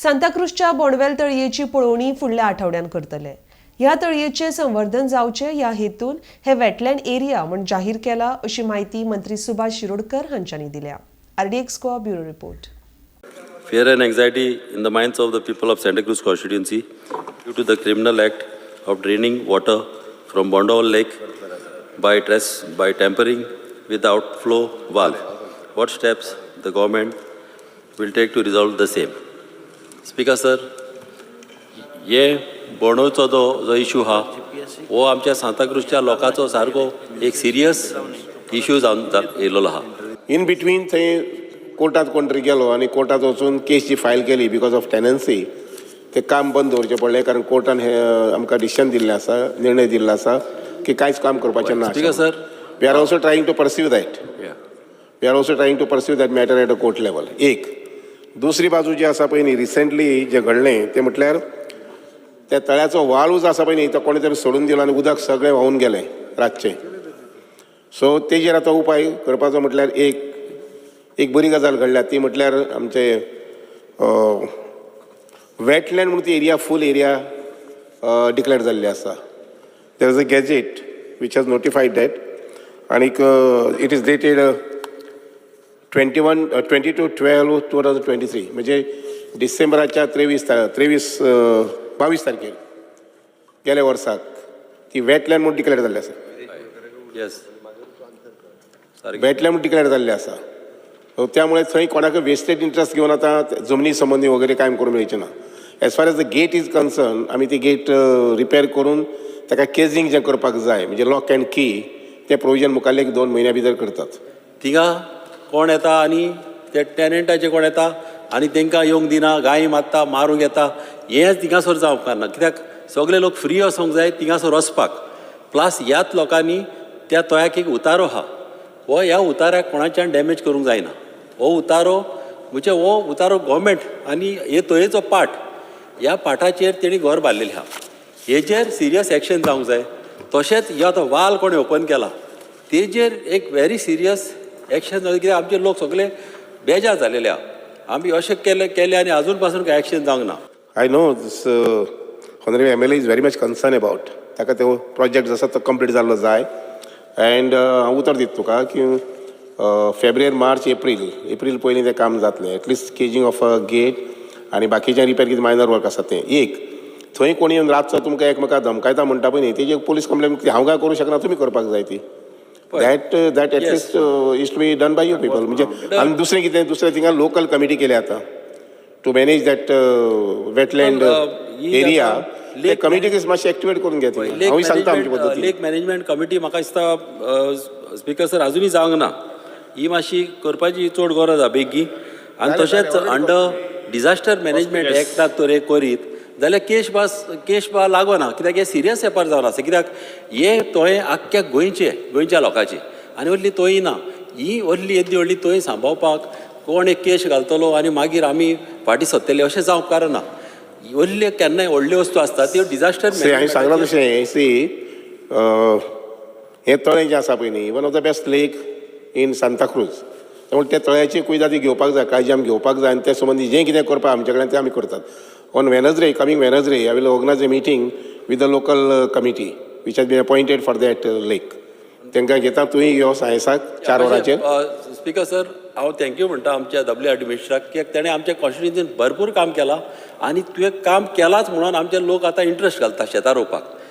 सांताक्रूजच्या बोंडवेल तळयेची पळोवणी फुडल्या आठवड्यान करतले. ह्या तळयेचें संवर्धन जावचें ह्या हेतून हे वेटलँड एरिया म्हूण जाहीर केला, अशी म्हायती मंत्री सुभाष शिरोडकर हांच्यांनी दिल्या. RDX Goa, bureau report. Fear and anxiety in the minds of the people of Santa Cruz constituency due to the criminal act of draining water from Bondol Lake by tampering with the outflow valve. What steps the government will take to resolve the same? Speaker sir, हे बोंडोळचो जो जो issue आहा, हो आमच्या सांताक्रूजच्या लोकांचो सारको एक serious issue जावन येयलेलो आहा. इन बिटवीन थंय कोर्टात कोण तरी गेलो आनी कोर्टात वचून केस जी फायल केली because of tenancy, तें काम बंद दवरचें पडलें, कारण कोर्टान हें आमकां डिसिजन दिल्लें आसा, निर्णय दिल्लो आसा की कांयच काम करपाचें ना. Speaker sir. We are also trying to pursue that. We are also trying to pursue that matter at a court level. एक दुसरी बाजू जी आसा पळय न्ही, रिसेंटली जें घडलें तें म्हटल्यार त्या तळ्याचो वाळू जो आसा पळय न्ही, तो कोणें तरी सोडून दिलो आनी उदक सगळें व्हांवून गेलें रातचें. सो तेजेर आतां उपाय करपाचो म्हटल्यार एक एक बरी गजाल घडल्या, ती म्हटल्यार आमचे वेटलँड म्हणून ती एरिया, फूल एरिया डिक्लेअर जाल्ली आसा. There is a gazette which has notified that आनीक it is dated 21, 22/12/2023, म्हणजे डिसेंबराच्या 23, 22 तारखेर गेल्या वर्साक ती वेटलँड म्हणून डिक्लेअर जाल्ली आसा. येस. वेटलँड म्हणून डिक्लेअर जाल्ली आसा. सो त्यामुळे थंय कोणाक वेस्टेड इंट्रस्ट घेवन आतां जमनी संबंदी वगैरे कांय करूंक मेळचें ना. As far as the gate is concern, आमी ती गेट रिपेर करून ताका केजींग जें करपाक जाय, म्हणजे लॉक अँड की, तें प्रोविजन मुखाल्ले एक 2 म्हयन्या भितर करतात. थिंगा कोण येता आनी ते टेनंटाचे कोण येता आनी तांकां येवंक दिना, गायी मारता, मारूंक येता. हेंच थिंगासर जावंक ना, कित्याक सगळे लोक फ्री वचोंक जाय थिंगासर वचपाक. प्लस ह्याच लोकांनी त्या तोयाक एक उतारो आहा. हो ह्या उताऱ्याक कोणाच्यान डॅमेज करूंक जायना. हो उतारो म्हणजे हो उतारो गोवोरमेंट आनी हे तोयेचो पाट, ह्या पाटाचेर तेणी घर बांदलेलें आहा. हेजेर सिरियस एक्शन जावंक जाय. तशेंच ह्यो आतां वाल कोणें ओपन केला, तेजेर एक व्हेरी सिरियस एक्शन जावं, कित्याक आमचे लोक सगळे बेजार जालेले आहा. आमी अशें केलें केलें आनी अजून पासून कांय एक्शन जावंक ना. I know this honourable MLA is very much concern about. ताका तो प्रोजेक्ट जो आसा तो कंप्लीट जाल्लो जाय. अँड हांव उतर दिता तुका की फेब्रुवारी, मार्च, एप्रील, एप्रील पयलीं तें काम जातलें, at least caging of a gate आनी बाकीचें रिपेर कितें मायनर वर्क आसा तें. एक थंय कोणी येवन रातचो तुमकां एकमेकाक धमकायता म्हणटा पळय न्ही, तेजी पोलीस कंप्लेन हांव काय करूंक शकना, तुमी करपाक जाय ती. That at least is to be done by you people. म्हणजे आनी दुसरें कितें, दुसरें थिंगा लोकल कमिटी केल्या आतां टू मॅनेज that wetland ही एरिया. आतां ते कमिटीक मातशें एक्टिवेट करून घे तुमी. हांवूय सांगता आमचे पद्दतीन. लेक मॅनेजमेंट कमिटी म्हाका दिसता, स्पिकर सर, अजुनूय जावंक ना. ही मातशी करपाची चड गरज आहा बेगी. आनी तशेंच अंडर डिझास्टर मॅनेजमेंट एक्टाक तर एक करीत जाल्यार केश बा लागना, कित्याक हे सिरियस वेपार जावन आसा. कित्याक हे तोयें आख्ख्या गोंयचे, गोंयच्या लोकांचे आनी व्हडली तोयी ना. ही व्हडली येदी व्हडली तोय सांबाळपाक कोण एक केश घालतलो आनी मागीर आमी फाटीं सरतले, अशें जावंक कारण ना. व्हडले केन्नाय व्हडल्यो वस्तू आसता त्यो डिझास्टर. सी, हांवें सांगलां तशें, सी, हें तळें जें आसा पळय न्ही, one of the best lake in Santa Cruz. त्यामुळे त्या तळ्याची कुयदादी घेवपाक जाय, काळजी आमी घेवपाक जाय आनी ते संबंदी जें कितें करपाक आमचे कडेन तें आमी करतात. On Wednesday, coming Wednesday, I will organize a meeting with the local committee which has been appointed for that lake. तांकां घेता, तुवें यो सायन्साक 4 वरांचेर. स्पिकर सर, हांव thank you म्हणटा आमच्या डब्ल्यू आर डी मिनिस्टराक, कित्याक तेणें आमच्या कॉन्स्टिट्युन्सीन भरपूर काम केलां आनी तुवें काम केलांच म्हणून आमचे लोक आतां इंट्रस्ट घालता शेतां रोवपाक.